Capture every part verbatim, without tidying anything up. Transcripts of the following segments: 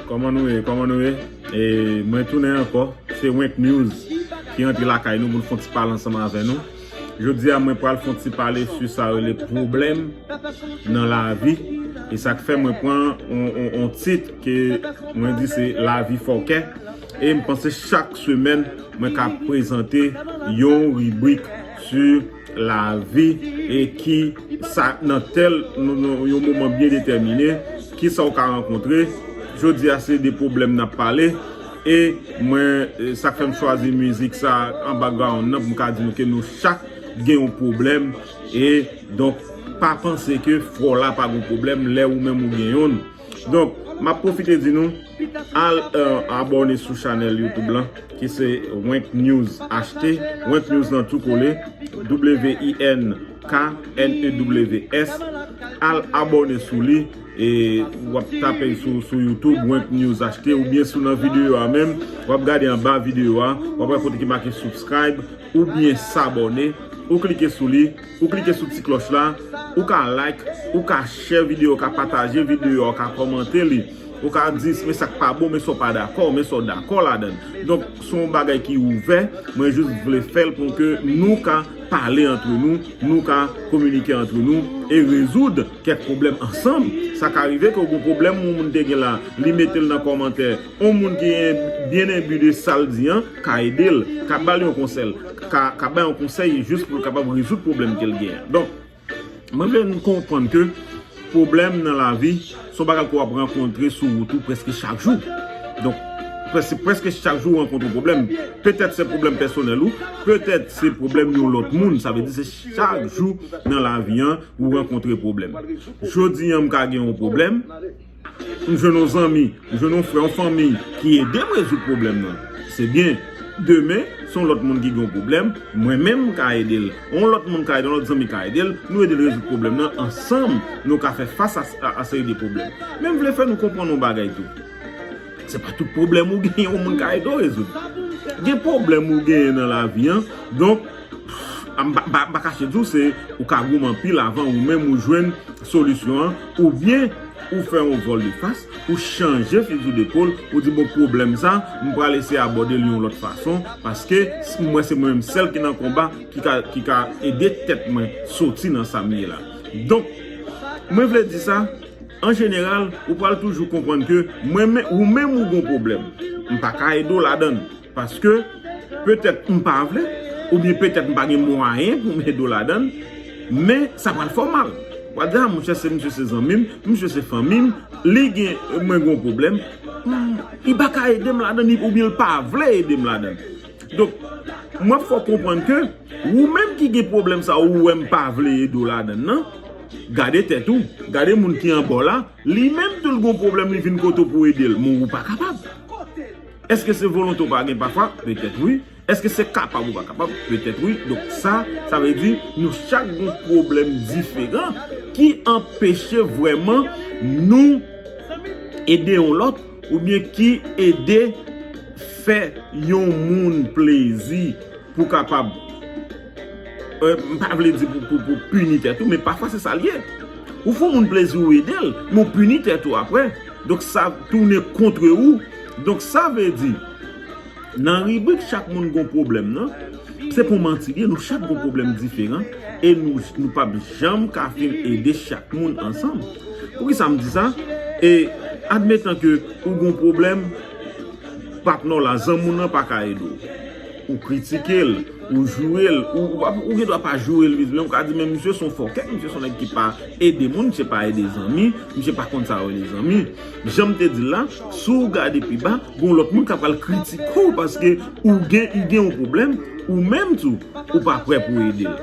Kòman nou ye? Kòman nou ye? E, mwen tounen ankò. Se Wenk News ki rantre lakay nou pou n fè yon ti pale ansanm avè nou. Jodi a, mwen pral fè yon ti pale sou sa rele pwoblèm nan lavi. E sa k fè mwen pran yon, yon, yon tit ke mwen di se lavi fòkè. E m panse chak semèn, mwen ka prezante yon ribrik sou lavi e ki sa nan tèl nou, nou, yon moman byen detèmine, ki sa w ka rankontre. Jodi a se de pwoblèm n ap pale e mwen, e sa k fè m chwazi mizik sa an background nan pou m ka di nou ke nou chak gen yon pwoblèm e donk pa panse ke frè w la pa gen pwoblèm lè ou menm ou gen youn. Donk, m ap pwofite di nou, al, e, abòne sou chanèl YouTube lan, ki se Wenk News H T, Wenk News nan tou kole, W I N K N E W S. Al abòne sou li, e w ap tape sou, sou YouTube, Wenk News H T, oubyen sou nan videyo a menm, w ap gade anba videyo a, w ap wè kote ki make subscribe, oubyen s'abonner, ou klike sou li, ou klike sou ti klòch la, ou ka like, ou ka share videyo, ou ka pataje videyo, ou ka kòmante li, ou ka di, men sa k pa bon, men sa w pa dakò, men sa w dakò ladan l. Donk, se yon bagay ki ouvè, mwen jis vle fè l pou ke nou ka pale antre nou, nou ka kominike antre nou e rezoud kèk pwoblèm ansanm. Sa ka rive ke w gen pwoblèm yon moun te gen la, li mete l nan kòmantè, yon moun ki byen enbi de sa l di an, ka ede l, ka ba l yon konsèy, ka, ka bay yon konsèy jis pou l kapab rezoud pwoblèm ke l gen an. Donk, mwen vle nou konprann ke pwoblèm nan lavi, se yon bagay ke w ap rankontre sou wout ou prèske chak jou. Donk, prèske, prèske chak jou ou rankontre yon pwoblèm. Petèt se pwoblèm pèsonèl ou, petèt se pwoblèm yon lòt moun. Sa vle di se chak jou nan lavi an ou rankontre pwoblèm. Jodi an m ka gen yon pwoblèm, m jwenn yon zanmi, m jwenn yon frè, yon fanmi ki ede m rezoud pwoblèm nan. Se byen. Demen, se yon lòt moun ki gen yon pwoblèm, mwen menm m ka ede l. Yon lòt moun ka ede l, yon lòt zanmi ka ede l, nou ede l rezoud pwoblèm nan ansanm, nou ka fè fas a, a, a seri de pwoblèm. Men m vle fè nou konprann yon bagay tou. Se pa tout pwoblèm ou genyen yon moun ka ede w rezoud. Gen pwoblèm ou genyen nan lavi an, donk, m pa, pa, pa kache di w, se ou ka goumen anpil avan ou menm ou jwenn solisyon an, oubyen ou fè yon vòl de fas, ou chanje fizi w depòl, ou di, bon, pwoblèm sa, m pral eseye abòde l yon lòt fason, paske m wè se mwen menm sèl ki nan konba, ki ka, ki ka ede tèt mwen soti nan sa m ye la. Donk, mwen vle di sa, an jeneral, ou pral toujou konprann ke mwen men, ou menm ou gon pwoblèm. M pa ka ede w ladan l. Paske, petèt m pa vle, oubyen petèt m pa gen mwayen pou m ede w ladan l, men sa pral fè w mal. W a di, a, monchè, se misye se zanmi m, misye se fanmi m, li gen, mwen gen yon pwoblèm, hmm, li pa ka ede m ladan l, oubyen l pa vle ede m ladan l. Donk, mwen fè w konprann ke ou menm ki gen pwoblèm sa, ou wè m pa vle ede w ladan l nan, gade tèt ou, gade moun ki anba w la, li menm tou l gen yon pwoblèm, li vin kote w pou ede l, men ou pa kapab. Èske se volonte w pa gen pafwa? Petèt wi. Èske se kapab ou pa kapab? Petèt wi. Donk sa, sa vle di nou chak gen pwoblèm diferan ki anpeche vrèman nou ede yon lòt oubyen ki ede fè yon moun plezi pou kapab, e, m pa vle di pou, pou, pou pini tèt ou, men pafwa se sa l ye. Ou fè yon moun plezi, ou ede l, men ou pini tèt ou apre. Donk sa tounen kont ou. Donk sa vle di, nan ribrik chak moun gon pwoblèm nan, se pa manti li ye, nou chak gon pwoblèm diferan e nou, nou p ap janm ka fin ede chak moun ansanm. Poukisa m di sa? E admetan ke ou gon pwoblèm, patnè w la, zanmi w nan pa ka ede w. Ou kritike l, ou joure l, ou, ou, ou gen dwa pa joure l vizibleman, ou ka di, men misye se yon fòkè, misye se yon nèg ki pa ede moun, misye pa ede zanmi, misye pa konn sa yo rele zanmi. Jan m te di l la, si w gade pi ba, gon lòt moun k ap pral kritike w paske ou gen, ou gen yon pwoblèm, ou menm tou, ou pa prè pou ede l.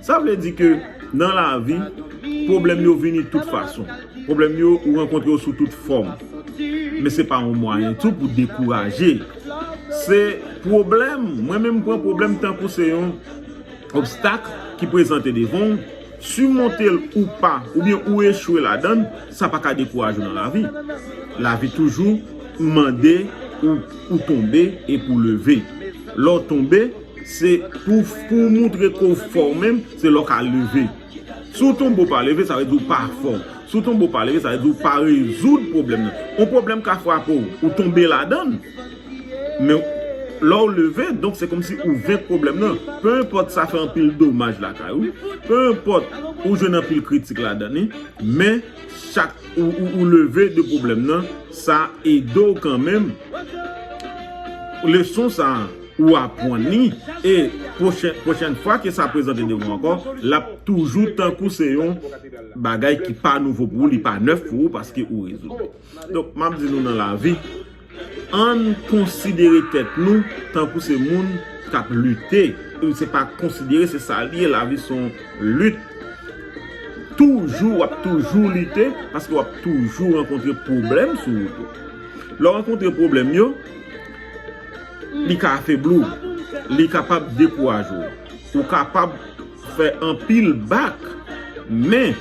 Sa vle di ke nan lavi, pwoblèm yo vini tout fason. Pwoblèm yo, ou rankontre yo sou tout fòm. Men se pa yon mwayen tou pou dekouraje. Se pwoblèm, mwen menm m pran pwoblèm tankou se yon obstak ki prezante devan w, simonte l ou pa, oubyen ou echwe ladan l, sa pa ka dekouraje w nan lavi. Lavi toujou mande ou, ou tonbe epi w leve. Lè w tonbe, se pou, pou w montre ke w fò w menm, se lè w ka leve. Si w tonbe w pa leve, sa vle di w pa fò. Si w tonbe w pa leve, sa vle di w pa rezoud pwoblèm nan. Yon pwoblèm ka frape w, ou tonbe ladan l. Men lè w leve, donk se kòmsi ou venk pwoblèm nan. Pe enpòt sa fè anpil domaj lakay ou, pe enpòt ou jwenn anpil kritik ladan li, men chak ou, ou, ou leve de pwoblèm nan, sa ede w kanmenm. Leson sa a, ou aprann li, e pwochen, pwochèn fwa ke sa prezante devan w ankò, l ap toujou tankou se yon bagay ki pa nouvo pou ou, li pa nèf pou ou, paske ou rezoud li. Donk, m ap di nou nan lavi, ann konsidere tèt nou tankou se moun k ap lite. E se pa konsidere, se sa l ye, lavi se yon lit. Toujou, w ap toujou lite, paske w ap toujou rankontre pwoblèm sou wout ou. Lè w rankontre pwoblèm yo, li ka afebli w, li kapab dekouraje w, ou kapab fè anpil bak, men,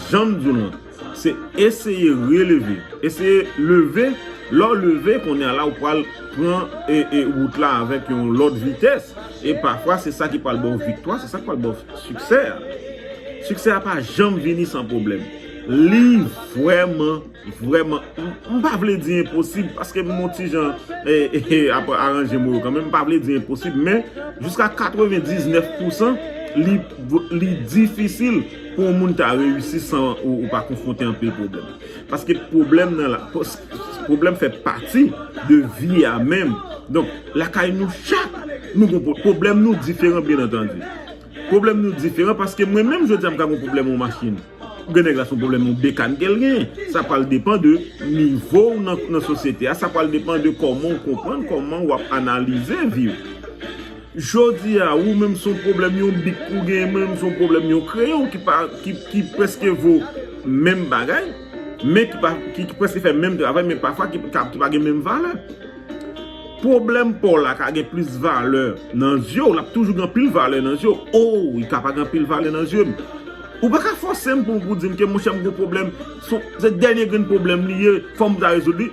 jan m di w lan, se eseye releve, eseye leve, lè w leve, kounye a la, ou pral pran e, e wout la avèk yon lòt vitès, e pafwa, se sa ki pral ba w viktwa, se sa ki pral ba w siksè a. Siksè a pa janm vini san pwoblèm. Li vrèman, vrèman, m, m pa vle di enposib, paske m yon ti jan, e, e, e, ap aranje mo yo kanmenm, m pa vle di enposib, men jiska katrevendiznèf pousan, li, li difisil pou yon moun ta reyisi san ou, ou pa konfwonte anpil pwoblèm. Paske pwoblèm nan la, pwoblèm fè pati de vi a menm. Donk, lakay nou chak, nou gon pwoblèm, nou diferan, byen antandi. Pwoblèm nou diferan, paske mwen menm, jodi a, m ka gon pwoblèm yon machin. Ou gen nèg la, se yon pwoblèm yon bekàn ke l genyen. Sa pral depann de nivo w nan, nan sosyete a, sa pral depann de kòman w konprann, kòman w ap analize vi w. Jodi a, ou menm se yon pwoblèm yon bik ou genyen, mwen menm se yon pwoblèm yon kreyon ki pa, ki, ki prèske vo menm bagay, men ki pa, ki, ki prèske fè menm travay, men pafwa ki, ki, ki pa gen menm valè. Pwoblèm pa w la ka gen plis valè nan zye w, l ap toujou gen anpil valè nan zye w. O, li ka pa gen anpil valè nan zye m. Ou pa ka fòse m pou, pou di m ke monchè m gon pwoblèm, se, se dènye grenn pwoblèm li ye, fò m ta rezoud li.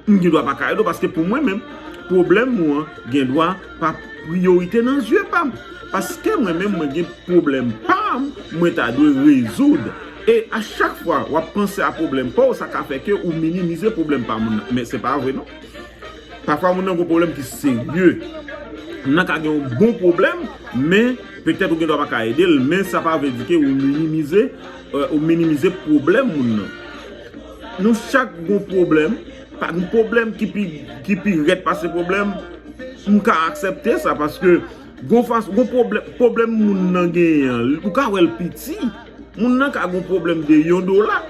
M gen dwa pa ka ede w, paske pou mwen menm, pwoblèm ou an gen dwa pa priyorite nan zye pa m. Paske mwen menm, mwen gen pwoblèm pa m, mwen ta dwe rezoud. E a chak fwa w ap panse a pwoblèm pa w, sa ka fè ke ou minimize pwoblèm pa moun nan. Men se pa vre non. Pafwa moun nan gon pwoblèm ki serye. Moun nan ka gen yon bon pwoblèm, men petèt ou gen dwa pa ka ede l, men sa pa vle di ke ou minimize, e, ou minimize pwoblèm moun nan. Nou chak gon pwoblèm, pa gen pwoblèm ki pi, ki pi rèd pase pwoblèm. M ka aksepte sa paske gon fas, gon pwoblèm, pwoblèm moun nan genyen an, ou ka wè l piti. Moun nan ka gon pwoblèm de yon dola.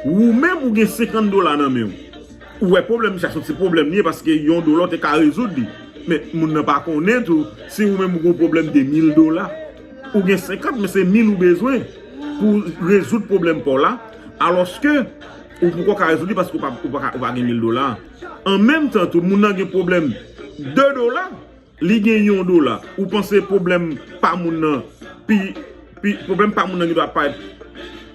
Ou menm ou gen senkant dola nan men w. Ou wè pwoblèm sa se yon ti pwoblèm li ye paske yon dola w te ka rezoud li. Men moun nan pa konnen tou, si ou menm ou gon pwoblèm de mil dola, ou gen senkant, men se mil ou bezwen pou rezoud pwoblèm pa w la, alòske ou poko ka rezoud li paske ou pa, ou pa, ou pa gen mil dola. An menm tan tou, moun nan gen pwoblèm de dola, li gen yon dola. Ou panse pwoblèm pa moun nan pi, pi, pwoblèm pa moun nan gen dwa parèt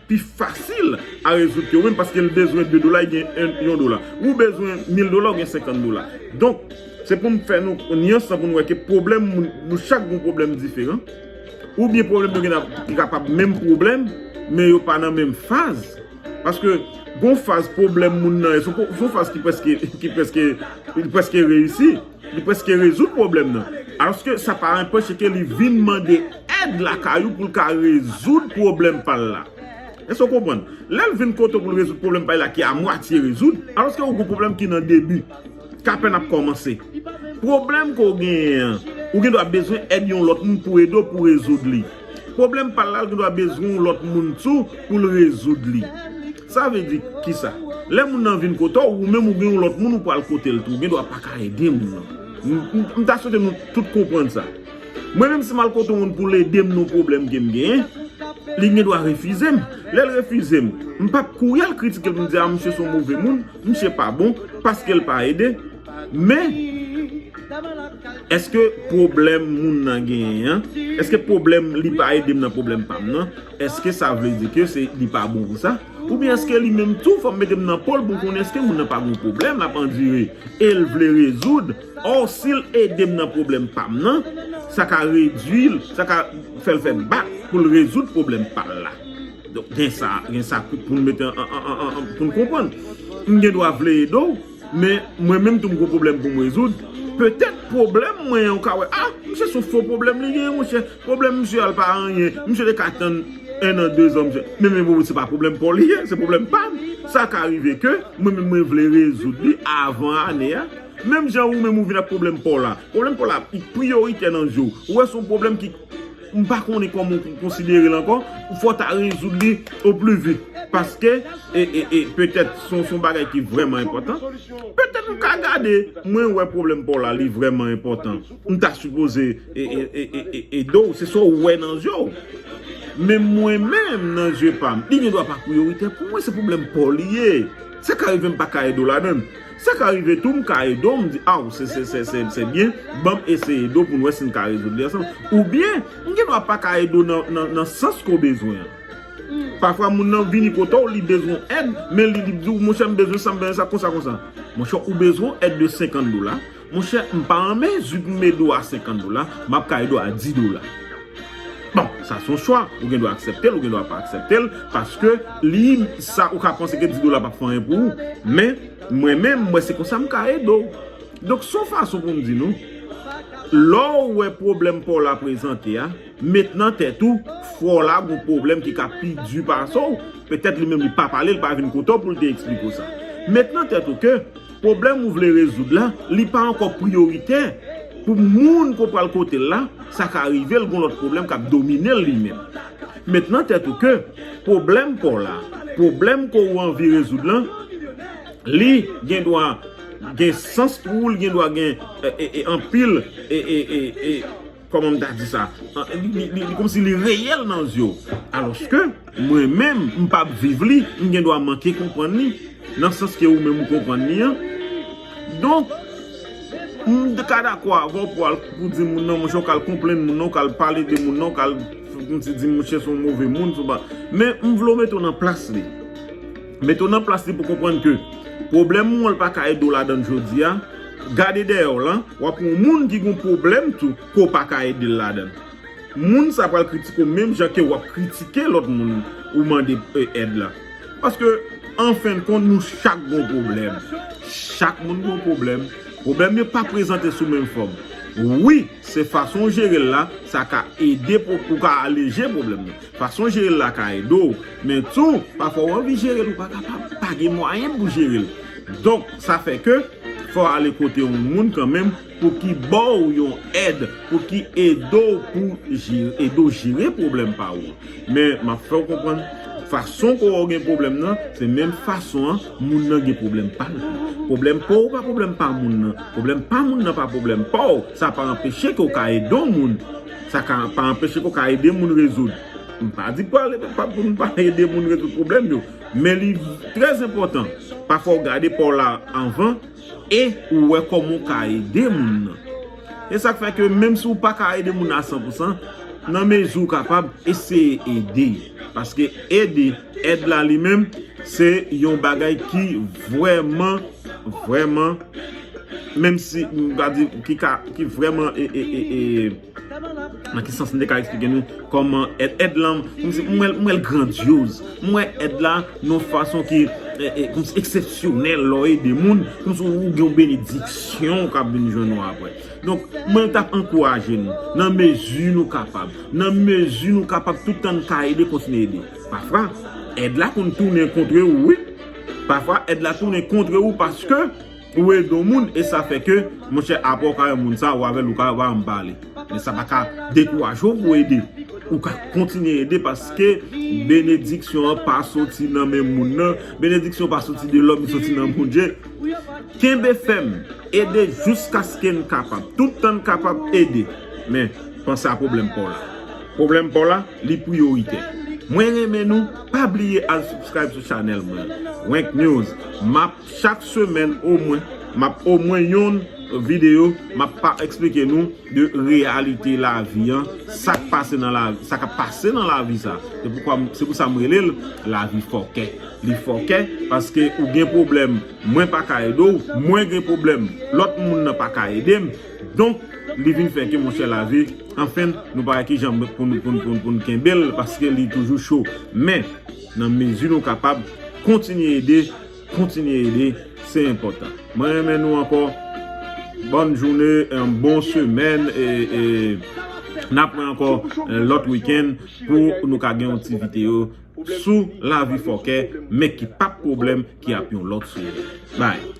pi fasil a rezoud ke ou menm, paske l bezwen de dola, li gen en, yon dola. Ou bezwen mil dola, ou gen senkant dola. Donk, se pou m fè nou nyans lan pou nou wè ke pwoblèm moun, nou chak gon pwoblèm diferan. Oubyen pwoblèm yo gen ki kapab menm pwoblèm, men yo pa nan menm faz. Paske gon faz pwoblèm moun nan ye, se yon faz ki prèske, ki prèske, li prèske reyisi, li prèske rezoud pwoblèm nan. Alòske sa pa anpeche ke li vin mande èd lakay ou pou l ka rezoud pwoblèm pa l la. Èske w konprann? Lè l vin kote w pou l rezoud pwoblèm pa l la ki amwatye rezoud, alòske ou gon pwoblèm ki nan debi, k apèn ap kòmanse. Pwoblèm ke w genyen an, ou gen dwa bezwen èd yon lòt moun pou ede w pou rezoud li. Pwoblèm pa l la, l gen dwa bezwen yon lòt moun tou pou l rezoud li. Sa vle di kisa? Lè moun nan vin kote w, ou menm ou gen yon lòt moun ou pral kote l tou, ou gen dwa pa ka ede moun nan. M, m, m ta swete nou tout konprann sa. Mwen menm si m al kote yon moun pou l ede m nan yon pwoblèm ke m genyen, li gen dwa refize m. Lè l refize m, m p ap kouri al kritike l pou m di, a, misye se yon move moun, misye pa bon, paske l pa ede. Men, èske pwoblèm moun nan genyen an, èske pwoblèm li pa ede m nan pwoblèm pa m nan, èske sa vle di ke se, li pa bon pou sa? Oubyen èske li menm tou, fò m mete m nan po l pou m konnen èske moun nan pa gen yon pwoblèm, l ap andire, e l vle rezoud? Ò, si l ede m nan pwoblèm pa m nan, sa ka redui l, sa ka fè l fè bak pou l rezoud pwoblèm pa l la. Gen sa, gen sa pou n mete an, an, an, an, an, pou n konprann. M gen dwa vle ede w, men mwen menm tou m gon pwoblèm pou m rezoud. Petèt pwoblèm mwen an, ou ka wè, ah, misye se yon fo pwoblèm li genyen, monchè. Pwoblèm misye a pa anyen. Misye te ka tann en an, dezan, misye. Men, men, bon, se pa pwoblèm pa w li ye, se pwoblèm pa m. Sa ka rive ke mwen menm mwen vle rezoud li avan ane a. Menm jan ou menm ou vin ak pwoblèm pa w la. Pwoblèm pa w la, li priyoritè nan je w. Ou wè se yon pwoblèm ki, m pa konnen kòman w konsidere l ankò. Ou fò w ta rezoud li o pli vit. Paske, e, e, e, petèt, se yon, se yon bagay ki vrèman enpòtan. Petèt ou ka gade, mwen wè pwoblèm pa w la, li vrèman enpòtan. M ta sipoze e, e, e, e, e, ede w, se sa w wè nan je w. Men mwen menm, nan je pa m, li gen dwa pa priyoritè pou mwen, se pwoblèm pa w li ye. Sa ka rive m pa ka ede w ladan l. Sa ka rive tou, m ka ede w, m di, aw, se, se, se, se, se byen, ban m eseye ede w pou n wè si n ka rezoud li ansanm. Oubyen, m gen dwa pa ka ede w nan, nan, nan sans ke w bezwen an. Pafwa, moun nan vini kote w, li bezwen èd, men li, li di w, monchè, m bezwen sa, m bezwen sa, konsa, konsa. Monchè, ou bezwen èd de senkant dola. Monchè, m pa an mezi pou m ede w a senkant dola, m ap ka ede w a dis dola. Bon, sa se yon chwa. Ou gen dwa aksepte l, ou gen dwa pa aksepte l, paske li, sa, ou ka panse ke dis dola p ap fè anyen pou ou. Men, mwen menm, mwen se konsa m ka ede w. Donk, se yon fason pou m di nou, lè w wè pwoblèm pa w la prezante a, met nan tèt ou, frè w la gon pwoblèm ki ka pi di pase w. Petèt li menm li pa pale, li pa vin kote w pou l te eksplike w sa. Met nan tèt ou ke pwoblèm ou vle rezoud la, li pa ankò priyoritè pou moun ke w pral kote l la, sa ka rive l gon lòt pwoblèm k ap domine l li menm. Met nan tèt ou ke pwoblèm pa w la, pwoblèm ke w anvi rezoud lan, li gen dwa gen sans pou ou, li gen dwa gen e, e, e, anpil e, e, e, e, kòman m ta di sa? An, li, li, li, li kòmsi li reyèl nan zye w. Alòske, mwen menm, m p ap viv li, m gen dwa manke konprann li, nan sans ke ou menm ou konprann li an. Donk, m ka dakò avè w pou al pou di moun nan, monchè, w ka al konplenn moun nan, w ka al pale de moun nan, w ka al kòmsi di monchè se yon move moun, se yon ba-, men m vle w mete w nan plas li. Mete w nan plas li pou konprann ke pwoblèm ou an l pa ka ede w ladan l jodi a, gade dèyè w lan, w ap wè yon moun ki gen yon pwoblèm tou, ke w pa ka ede l ladan l. Moun sa pral kritike w menm jan ke w ap kritike lòt moun ou mande, e, èd la. Paske, an fen de kont, nou chak gon pwoblèm. Chak moun gon pwoblèm. Pwoblèm yo pa prezante sou menm fòm. Wi, se fason w jere l la, sa ka ede pou, pou ka aleje pwoblèm nan. Fason w jere l la ka ede w, men tou, pafwa w anvi jere l, ou pa kapab, pa gen mwayen pou jere l. Donk, sa fè ke fò w ale kote yon moun kanmenm pou ki ba w yon èd, pou ki ede w pou jere, ede w jere pwoblèm pa w. Men, m ap fè w konprann, fason ke w gen pwoblèm nan, se menm fason an moun nan gen pwoblèm pa l. Pwoblèm pa w pa pwoblèm pa moun nan. Pwoblèm pa moun nan pa pwoblèm pa w. Sa pa anpeche ke w ka ede yon moun. Sa ka, pa anpeche ke w ka ede moun rezoud. M pa di pou ale, pa pou n pa ede moun rezoud pwoblèm yo. Men li trè enpòtan. Pafwa w gade pa w la anvan e ou wè kòman w ka ede moun nan. E sa k fè ke menm si w pa ka ede moun nan a san pou san, nan mezi w kapab, eseye ede. Paske ede, èd la li menm, se yon bagay ki vrèman, vrèman, menm si, m va di, ki ka, ki vrèman, e, e, e, e, nan ki sans m te ka eksplike nou kòman èd, èd lan, kòmsi m wè l, m wè l grandyoz. M wè èd la nan yon fason ki, e, e, kòmsi eksepsyonèl lè w ede moun, kòmsi w gen yon benediksyon k ap vin jwenn ou apre. Donk, mwen t ap ankouraje nou, nan mezi nou kapab, nan mezi nou kapab, tout tan n ka ede, kontinye ede. Pafwa, èd la konn tounen kont ou, wi. Pafwa, èd la tounen kont ou paske ou ede yon moun, e sa fè ke, monchè, apre w ka wè moun sa, ou avè l, ou ka pa janm pale. Men sa pa ka dekouraje w pou ede. Ou ka kontinye ede paske benediksyon an pa soti nan men moun nan. Benediksyon pa soti de lòm, li soti nan Bondye. Kenbe fèm, ede jiskaske n kapab. Tout tan n kapab, ede. Men, panse a pwoblèm pa w la. Pwoblèm pa w la, li priyoritè. Mwen renmen nou, pa bliye al subscribe sou chanèl mwen. Wenk News, m ap chak semèn omwen, m ap omwen yon videyo, m ap pa eksplike nou de reyalite lavi an, sa k pase nan lavi, sa k ap pase nan lavi sa. Se poukwa m, se pou sa m rele l lavi fòkè. Li fòkè paske ou gen pwoblèm, mwen pa ka ede w, mwen gen pwoblèm, lòt moun nan pa ka ede m. Donk, Li vin fè ke, monchè, lavi, anfen, nou pa wè ki jan pou n, pou n, pou n, pou n kenbe l, paske li toujou cho. Men, nan mezi nou kapab, kontinye ede, kontinye ede, se enpòtan. Mwen renmen nou ankò. Bòn jounen, yon bon semèn, e, e n ap wè ankò, e, lòt wikenn pou nou ka gen yon ti videyo sou lavi fòkè, men ki p ap pwoblèm, ki ap yon lòt sijè. Bye.